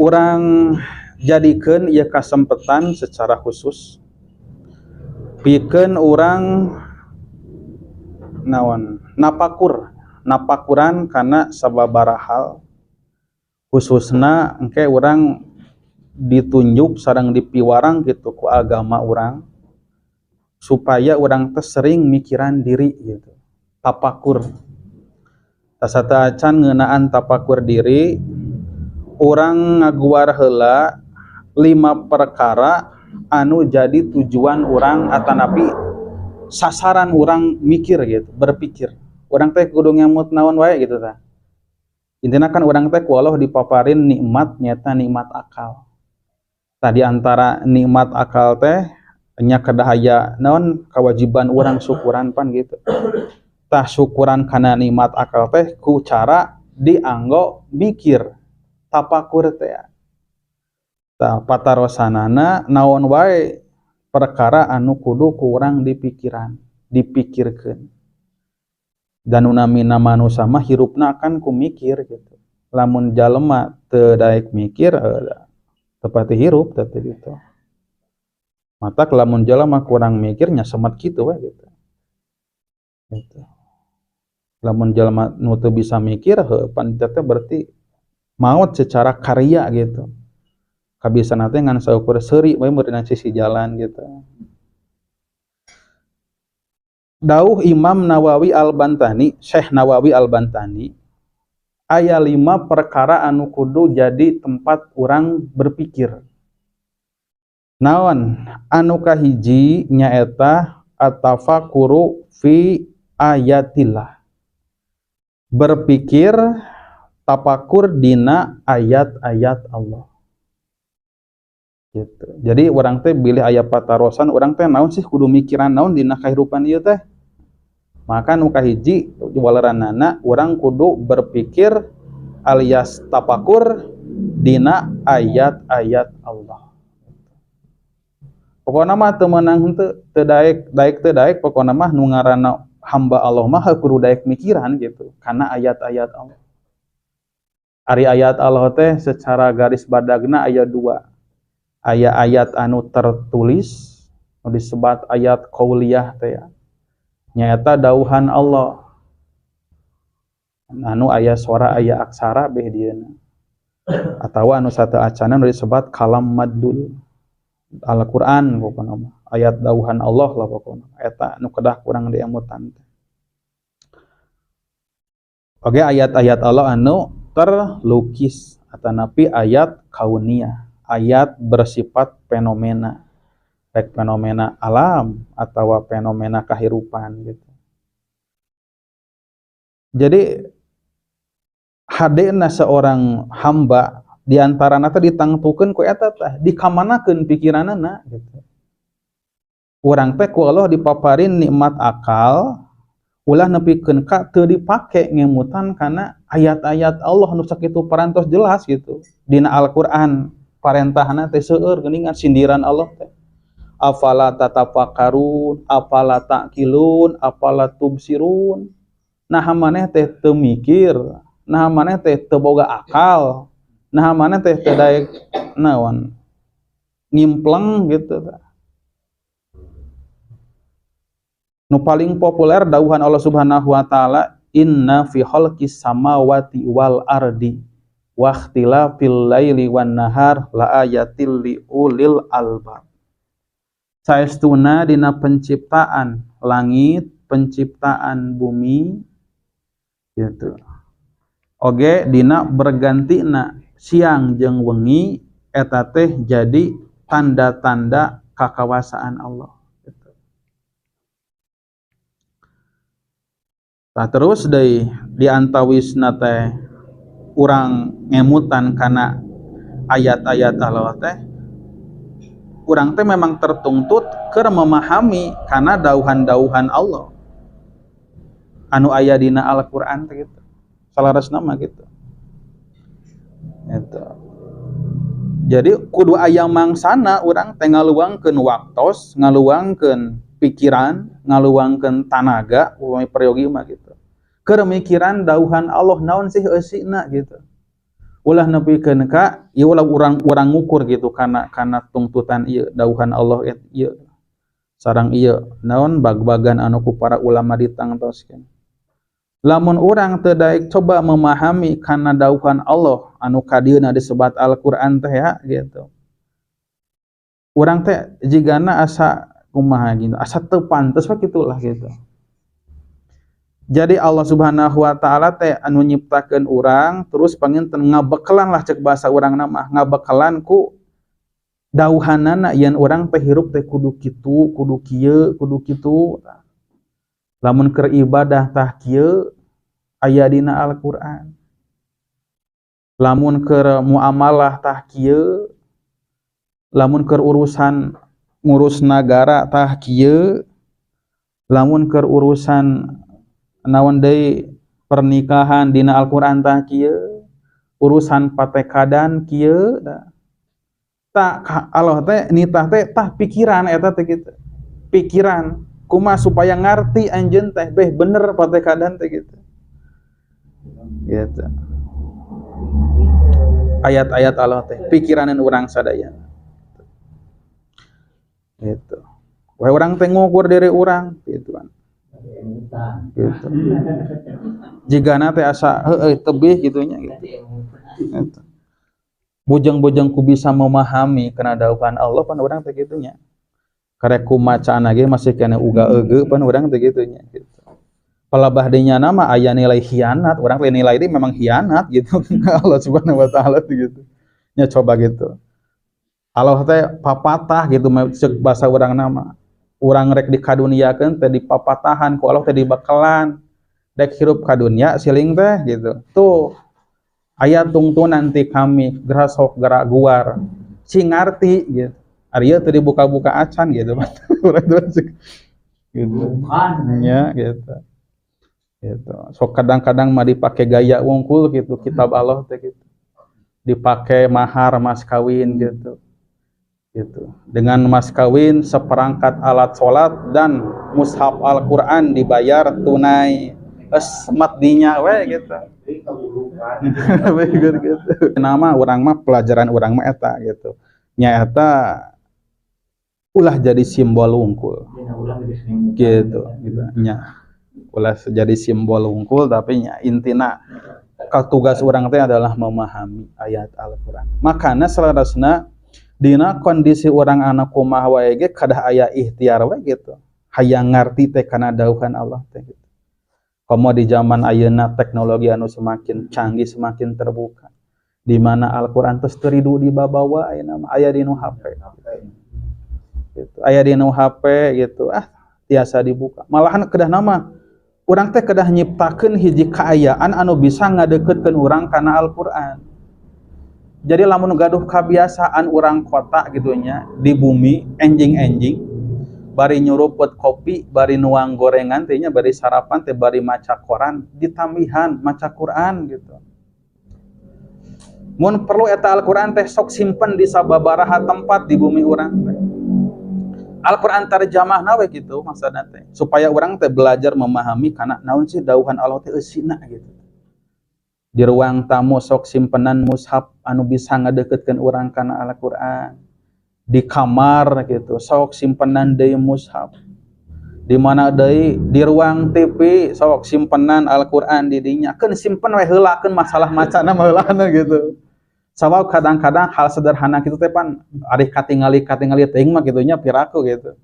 Urang jadikeun ieu kasempetan secara khusus pikeun urang naon napakur napakuran kana sababaraha hal, khususna engke urang ditunjuk sareng dipiwarang gitu ku agama urang supaya urang teh sering mikiran diri gitu, tapakur. Tasata acan ngeunaan tapakur diri, urang ngaguar heula 5 perkara anu jadi tujuan urang atanapi sasaran urang mikir gitu, berpikir. Urang teh kudu ngemut naon wae gitu tah. Intina kan urang teh ku Allah dipaparin nikmat, nyata nikmat akal. Tadi antara nikmat akal teh nya kedah aya naon kewajiban urang syukuran pan gitu. Tah syukuran kana nikmat akal teh ku cara dianggo mikir, tapakur teh. Tah patarosanana naon wae perkara anu kudu ku urang dipikiran, dipikirkeun. Dan nu namina manusa mah hirupna kan ku mikir gitu. Lamun jalema teu daek mikir, teu pati hirup teh gitu. Matak lamun jalema kurang mikirnya semet kitu we gitu. Gitu. Lamun jalema nu teu bisa mikir, heuh pan teh berarti maot secara karya gitu. Kabisana teh ngan saukur seuri we meureun sisi jalan gitu. Dauh Imam Nawawi Al-Bantani, Syekh Nawawi Al-Bantani, aya 5 perkara anu kudu jadi tempat urang berpikir. Naon? Anu kahiji nyaeta at-tafakuru fi ayatillah. Berpikir tapakur dina ayat-ayat Allah. Gitu. Jadi urang teh bilih aya patarosan, urang teh naon sih kudu mikiran naon dina kahirupan ieu teh? Maka nu kahiji waleranana urang kudu berpikir alias tapakur dina ayat-ayat Allah. Pokona mah teu meunang henteu, teu daek, daek teu daek, pokona mah nu ngaranna hamba Allah mah kudu daek mikiran gitu kana ayat-ayat Allah. Ari ayat Allah teh secara garis badagna aya 2. Aya ayat anu tertulis nu disebat ayat qauliyah teh ya. Nyaeta dauhan Allah. Anu aya suara aya aksara beh dieuna. Atawa anu sateuacanna nu disebat kalam maddul. Al-Qur'an pokona mah, ayat dauhan Allah lah pokona. Eta nu kedah kurang diemutan teh. Oke, ayat-ayat Allah anu terlukis atanapi ayat kauniyah, ayat bersifat fenomena, baik fenomena alam atau fenomena kehidupan gitu. Jadi hadena seorang hamba diantarana teh ditangtukeun ku eta teh, dikamanakeun pikiranana gitu. Urang teh ku Allah dipaparin nikmat akal, ulah nepikeun ka teu dipake ngemutan kana ayat-ayat Allah nu sakitu parantos jelas gitu. Dina Al-Qur'an parentahna teh seueur geuningan sindiran Allah teh. Afala tatafakkarun, afala ta'qilun, afala tubsirun. Nah maneh teh teu mikir, nah maneh teh teu boga akal, nah maneh teh teu daek naon ngimpleng gitu tah. Nu paling populer dauhan Allah Subhanahu wa taala, inna fi khalqis samawati wal ardi wa ikhtilafil laili wan nahar la ayatil li ulil albab. Saestuna dina penciptaan langit, penciptaan bumi gitu. Oge dina bergantina siang jeung wengi eta teh jadi tanda-tanda kakawasaan Allah. Gitu. Tah terus deui diantawisna teh urang ngemutan kana ayat-ayat Allah teh, urang teh memang tertuntut keur memahami kana dauhan-dauhan Allah anu aya dina Al-Qur'an teh gitu. Salaresna mah gitu. Gitu. Jadi kudu aya mangsana urang teh ngaluangkeun waktos, ngaluangkeun pikiran, ngaluangkeun tanaga, upami peryogi mah gitu. Keur mikiran dauhan Allah naon sih eusina gitu. Ulah nepikeun ka ieu, ulah urang ngukur gitu kana tungtutan ieu dauhan Allah ieu sareng ieu naon bag-bagan anu ku para ulama ditangtoskeun. Lamun urang teu daek coba memahami kana dauhan Allah anu kadieuna disebat Al-Qur'an teh ya gitu. Urang teh jigana asa kumaha gitu, asa teu pantes we kitulah gitu. Jadi Allah Subhanahu wa taala teh anu nyiptakeun urang, terus panginten ngabekelan lah, cek bahasa urang mah ngabekalan ku dauhanana yen urang teh hirup teh kudu kitu, kudu kieu, kudu kitu. Lamun keur ibadah tah kieu, aya dina Al-Qur'an. Lamun keur muamalah tah kieu, lamun keur urusan ngurus nagara tah kieu, lamun keur urusan naon deui, pernikahan dina Al-Qur'an tah kieu, urusan patekadan kieu. Tak Allah teh nitah teh tah pikiran eta teh kitu. Pikiran kumaha supaya ngarti anjeun teh beh bener patekadan teh gitu. Gitu. Ayat-ayat Allah teh pikiranan urang sadaya. Gitu. Wah, urang teh ngukur diri urang gitu kan. Gitu. Jigana teh asa heueuh tebih gitunya gitu. Gitu. Bujang-bujang ku bisa memahami kana dauhan Allah pan urang teh kitu nya. Karek ku macaan ge masih keneh uga eugeuh pan urang teh kitu nya gitu. Palebah dinya nama aya nilai hianat, urang teh nilai ini memang hianat gitu Allah Subhanahu wa taala gitu. Nya coba gitu. Allah teh papatah gitu, cek bahasa urang nama. Urang rek dikaduniakeun teh dipapatahan ku Allah teh, dibekalan. Dek hirup ka dunia siling teh gitu. Tuh aya tungtunan ti kami, geura sok gerak guar. Cing ngarti gitu. Ari ieu teu dibuka-buka acan gitu. Urang teh gitu. Nya gitu. Gitu. Sok kadang-kadang mah dipake gaya wungkul gitu kitab Allah teh gitu. Dipake mahar mas kawin gitu. Gitu. Dengan mas kawin seperangkat alat sholat dan mushaf Al-Qur'an dibayar tunai. Geus dinya we gitu. Gitu. Nama urang mah, pelajaran urang mah eta gitu. Nya eta ulah jadi simbol wungkul. Gitu gitu nya. Ulah jadi simbol wungkul, tapi nya intina tugas urang teh adalah memahami ayat Al-Qur'an. Makana salarasna dina kondisi urang anak kumaha wae ge kadah aya ikhtiar we gitu. Hayang ngarti teh kana dauhan Allah teh gitu. Komo di zaman ayeuna teknologi anu semakin canggih, semakin terbuka. Di mana Al-Qur'an tos teu ridu dibabawa, ayeuna mah aya dina HP. Gitu. Aya dina HP gitu. Ah, tiasa dibuka. Malahan kedah nama urang teh kedah nyiptakeun hiji kaayaan anu bisa ngadeukeutkeun urang kana Al-Qur'an. Jadi lamun gaduh kebiasaan urang kota gitu nya di bumi, enjing-enjing bari nyuruput kopi, bari nuang gorengan teh nya, bari sarapan teh bari maca koran, ditambihan maca Quran gitu. Mun perlu eta Al-Quran teh sok simpen di sababaraha tempat di bumi urang teh. Al-Quran terjemah we gitu maksudna teh, supaya urang teh belajar memahami kana naon sih dauhan Allah teh eusina gitu. Di ruang tamu sok simpenan mushaf anu bisa ngadeukeutkeun urang kana Al-Quran. Di kamar gitu sok simpenan deui mushaf. Di mana deui, di ruang TV sok simpenan Al-Quran di dinya. Keun simpen we heula, keun masalah macana mah heulana gitu. Sabab kadang-kadang hal sederhana kitu teh pan ari katingali-katingali teuing mah kitu nya, piraku gitu.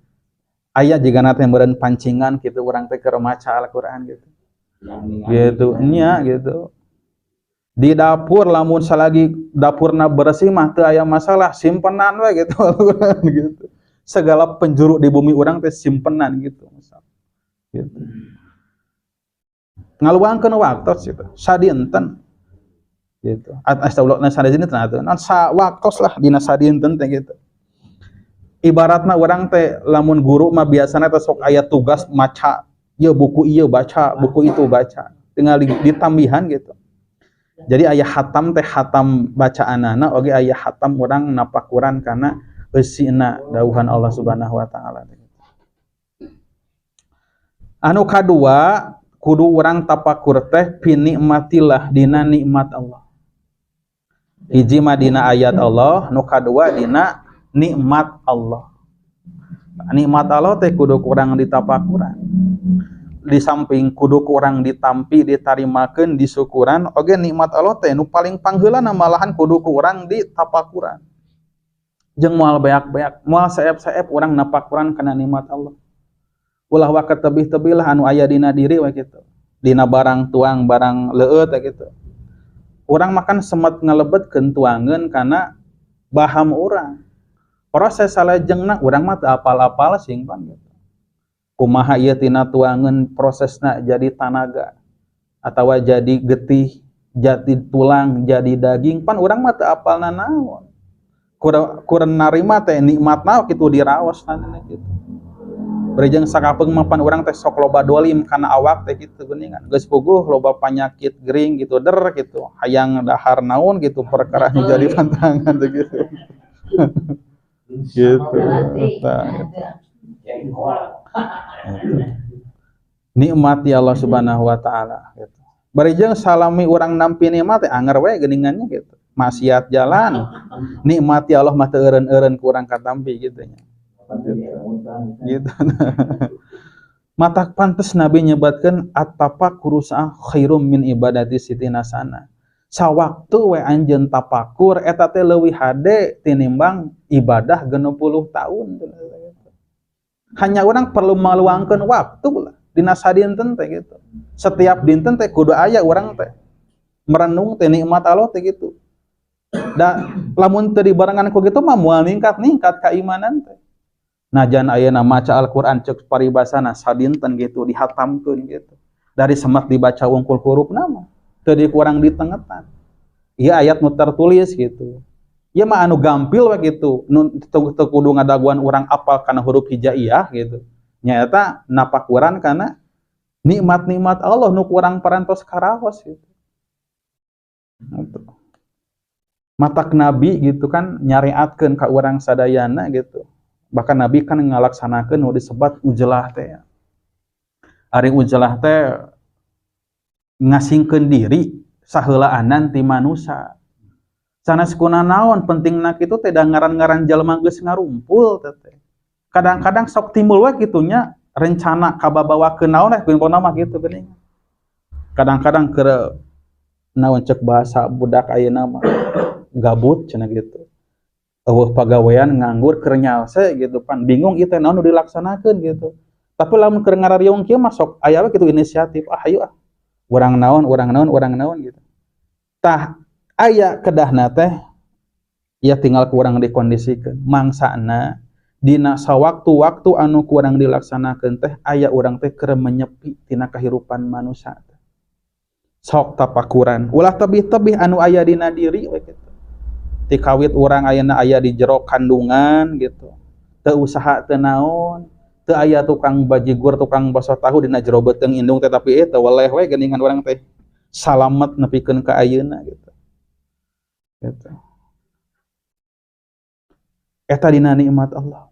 Aya jigana teh meureun pancingan kitu urang teh keur maca Al-Quran gitu. Gitu nya gitu. Di dapur lamun salagi dapurna bersih mah teu aya masalah, simpenan we gitu Al-Quran gitu. Segala penjuru di bumi urang teh simpenan gitu misal. Gitu. Ngaluangkeun waktu gitu. Sadinten gitu. Astagfirullah, na sadinten atuh. Nah, sa waktos lah dina sadinten teh gitu. Ibaratna urang teh lamun guru mah biasana teh sok aya tugas maca ieu buku, ieu baca, buku itu baca. Tinggal ditambihan gitu. Jadi aya hatam teh, hatam bacaanana oge aya hatam urang napakuran kana eusina dauhan Allah Subhanahu wa taala. Anu kadua, Kudu urang tapakur teh fi nikmatillah, dina nikmat Allah. Hiji mah dina ayat Allah, nu kadua dina nikmat Allah. Nikmat Allah teh kudu ku urang ditapakuran. Di samping kudu ku urang ditampi, ditarimakeun, disyukuran, oge nikmat Allah teh nu paling pangheulana malahan kudu ku urang ditapakuran. Jeung moal beak-beak, moal seep-seep urang napakuran kana nikmat Allah. Ulah waka tebih-tebih lah anu aya dina diri we kitu. Dina barang tuang, barang leueut we kitu. Urang makan semet ngalebetkeun tuangeun kana baham urang. Proses salajengna urang mah teu apal-apal sing pan gitu. Kumaha ieu tina tuangeun prosesna jadi tanaga atawa jadi getih, jadi tulang, jadi daging, pan urang mah teu apal nanaon. Kurang narima teh nikmatna kitu diraos kitu. Bari jeung sakapeung mah pan urang teh sok loba dolim kana awak teh kitu geuningan. Geus puguh loba panyakit gering gitu der gitu. Hayang dahar naon gitu perkara nu jadi pantangan teh gitu. Gitu. Tah, gitu. Gitu. Nikmat ya Allah Subhanahu wa taala gitu. Bari jeung salami urang nampi nikmat teh anger we geuningannya gitu. Maksiat jalan, nikmat ya Allah mah teu eureun-eureun ku urang katampi gitu nya. Gitu. Matak pantes Nabi nyebatkeun at-tafakkuru sa'ah khairum min ibadati sitina sana. Sawaktu we anjeun tapakur eta teh leuwih hade tinimbang ibadah 60 tahun. Hanya orang perlu meluangkan waktu lah dina sadinten teh gitu. Setiap dinten teh kudu aya urang teh merenung teh nikmat Allah teh gitu. Da lamun teu dibarengan ku kitu mah moal ningkat-ningkat keimanan teh. Najan ayeuna maca Al-Qur'an ceuk paribasana sadinten gitu dihatamkeun gitu. Dari semet dibaca wungkul hurufna mah teu dikurang ditengetan. Ieu ayat nu tertulis gitu. Ieu mah anu gampil we gitu. Nu teu kudu ngadaguan urang apal kana huruf hijaiyah gitu. Nyaeta napakuran kana nikmat-nikmat Allah nu kurang parantos karaos gitu. Gitu. Matak Nabi gitu kan nyariatkeun ka urang sadayana gitu. Bahkan Nabi kan ngalaksanakeun nu disebat ujlah teh. Ari ujlah teh ngasingkeun diri saheulaanan ti manusa. Sanes kuna naon pentingna kitu teh da ngaran-ngaran jalma geus ngarumpul teh. Kadang-kadang sok timbul we kitu nya rencana kababawakeun naon eh pokona mah kitu geuning. Kadang-kadang keur naon cek bahasa budak ayeuna mah gabut cenah gitu. Eueuh pagawean nganggur keur nyalse gitu pan bingung ieu teh naon nu dilaksanakeun gitu. Tapi lamun keur ngarariung kieu mah sok aya we kitu inisiatif, ah hayu ah. Urang naon, urang naon, urang naon gitu. Tah aya kedahna teh ya tinggal kurang dikondisikeun. Mangsana dina sawaktu-waktu anu kurang dilaksanakeun teh aya urang teh keur menyepi tina kahirupan manusia teh. Sok tapakuran, ulah tebih-tebih anu aya dina diri we kitu. Ti kawit urang ayeuna aya di jero kandungan gitu. Teu usaha teu naon, teu aya tukang bajigur, tukang baso tahu dina jero beuteung indung teh tapi teu weleh we geuningan urang teh salamet nepikeun ka ayeuna gitu. Gitu. Eta dina nikmat Allah.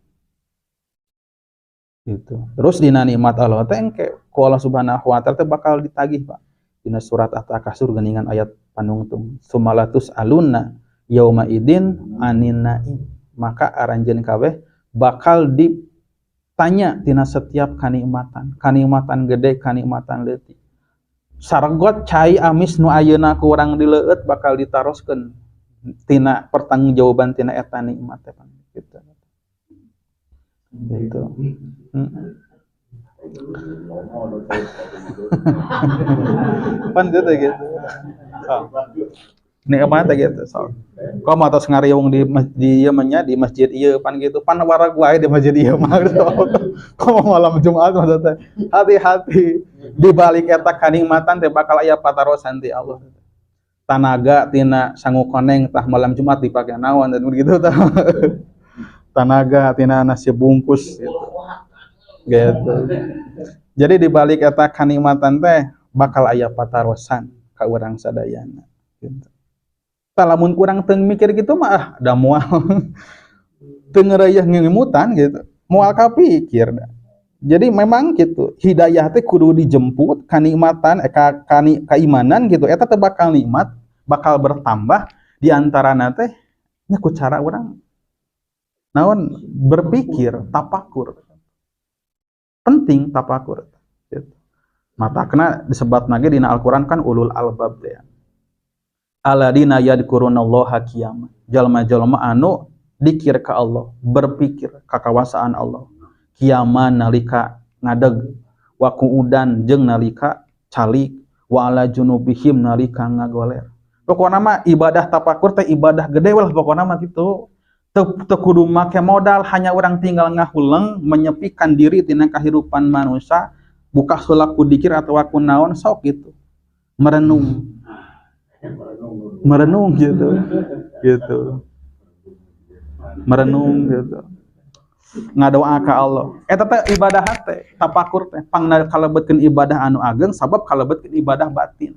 Gitu. Terus dina nikmat Allah teh engke ku Allah Subhanahu wa taala teh bakal ditagih, Pak. Dina surat At-Takatsur geuningan ayat panungtung. Sumalatus alunna yauma idin anin naim. Maka aranjeun kabeh bakal ditanya tina setiap kanikmatan, kanikmatan gede, kanikmatan leutik. Sargot cai amis nu ayeuna ku urang dileueut bakal ditaroskeun tina pertanggungjawaban tina eta nikmat teh gitu. Gitu. Pan gitu gitu. So. Nikmat teh gitu. So. Kok mah tos ngariung di ieu mah nya, di masjid ieu pan gitu. Pan warag wae di masjid ieu mah gitu. Kok malam Jumat maksud teh. Hati-hati di balik eta kanikmatan teh bakal aya patarosan ti Allah. Tanaga tina sangu koneng tah malam Jumat dipake naon dan begitu tah. Tanaga tina nasi bungkus gitu. Gitu. Jadi di balik eta kanikmatan teh bakal aya patarosan ka urang sadayana gitu. Tah lamun kurang teu mikir gitu mah ah da moal teu ngeureuyeung ngemutan gitu. Moal kapikir da. Jadi memang gitu, hidayah teh kudu dijemput, kanikmatan, keimanan gitu, eta teh bakal nikmat, bakal bertambah di antarana teh nya ku cara urang naon, berpikir, tapakur. Penting tapakur gitu. Matakna disebat lagi dina Al-Qur'an kan ulul albab teh. Alladzina yadhkurunallaha qiyaman. Jalma-jalma anu dikir ka Allah, berpikir ka kawasaan Allah. Qiyaman nalika ngadeg, wa qu'udan jeung nalika calik, wa ala junubihim nalika ngagoler. Pokokna mah ibadah tapakur teh ibadah gede lah pokokna mah gitu. Teu kudu make modal, hanya orang tinggal ngahuleng, menyepikan diri tina kahirupan manusia, buka heula ku dikir atau ku naon sok gitu. Merenung. Merenung gitu. Gitu. Merenung gitu. Ngadoa ka Allah. Eta teh ibadah teh, tapakur teh pangna kalebetkeun ibadah anu ageng sabab kalebetkeun ibadah batin.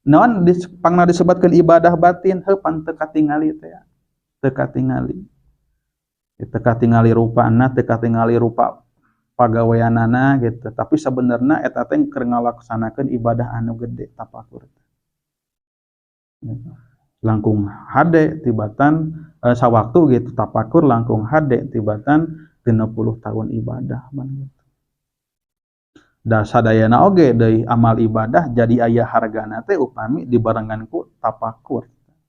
Naon pangna disebutkeun ibadah batin? Heuh, pan teu katingali teh. Teu katingali. Teu katingali rupana, teu katingali rupa pagaweanana gitu. Tapi sebenarnya eta teh keur ngalaksanakeun ibadah anu gede tapakur teh. Gitu. Langkung hade tibatan sawaktu gitu tapakur langkung hade tibatan 60 tahun ibadah ban gitu. Da sadayana oge deui amal ibadah jadi aya hargana teh upami dibarengan ku tapakur.